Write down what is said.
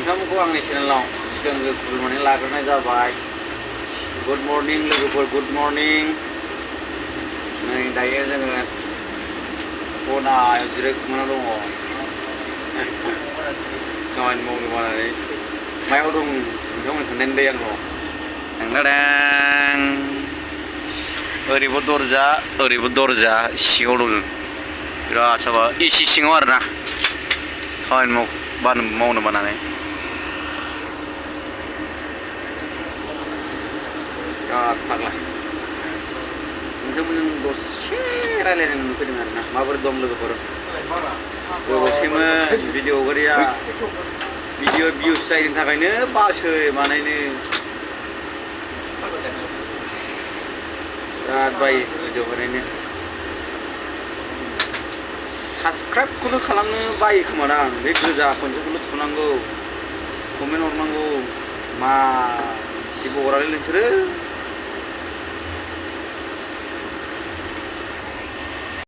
नोंथांमोनखौ आंनि चेनेलाव सिगांग्रो खुलुमनानै लाग्रोनाय जाबाय। गुड मर्निं लोगोफोर, गुड मर्निं। नै दायो जोङो खनायाव जिरायखुमाना दङ। खामानि मावनो बानानै मायाव दं नोंथांमोन खोन्थानो दै आंनाव। थांदां ओरैबो दरजा सिङाव दं जों। बिराद साबा एसि सिङाव आरोना खामानि मावनो बानानै। बिराद फाग्ला नोंथांमोनजों दसे रायलायनो फैदों आरोना। माबोरै दं लोगोफोर? गोबावसैमोन भिडिअ हगारिया। भिडिअ भिउस जायनि थाखायनो बासै बानायनो। बिराद बायो भिडिअ बानायनो। साबसक्राइबखौनो खालामनो बायो खोमादां। बे गोजा खनसेखौल' थुनांगौ, कमेन्ट हरनांगौ। मा एसेबो हरालै नोंसोरो।